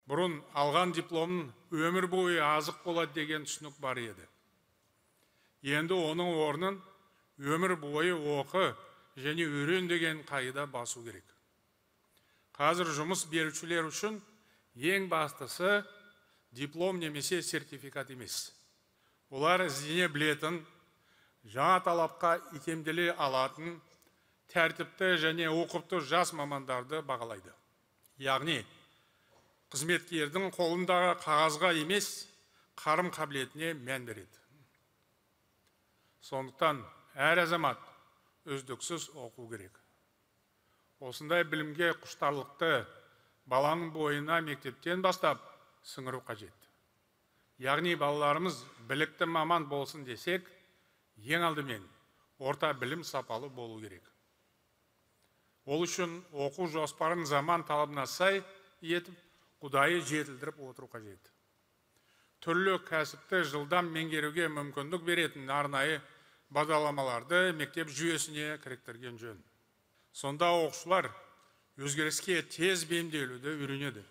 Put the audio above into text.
Бұрын алған дипломын өмір бойы азық болады деген түсінік бар еді. Енді оның орнын өмір бойы оқы және үйрен деген қағида басу керек. Қазір жұмыс берушілер үшін ең бастысы диплом немесе сертификат емес. Олар іздене білетін, жаңа талапқа икемделе алатын, тәртіпті және ұқыпты жас мамандарды бағалайды. Яғни, қызметкердің қолындағы қағазға емес, қарым қабілетіне мән береді. Сондықтан әр азамат үздіксіз оқу керек. Осындай білімге құштарлықты баланың бойына мектептен бастап сіңіру қажет. Яғни балаларымыз білікті маман болсын десек, ең алдымен орта білім сапалы болу керек. Ол үшін оқу жоспарын заман талабына сай етіп, ұдайы жетілдіріп отыру қажет. Түрлі кәсіпті жылдам меңгеруге мүмкіндік беретін арнайы бағдарламаларды мектеп жүйесіне кіріктірген жөн. Сонда оқушылар өзгеріске тез бейімделуді үйренеді.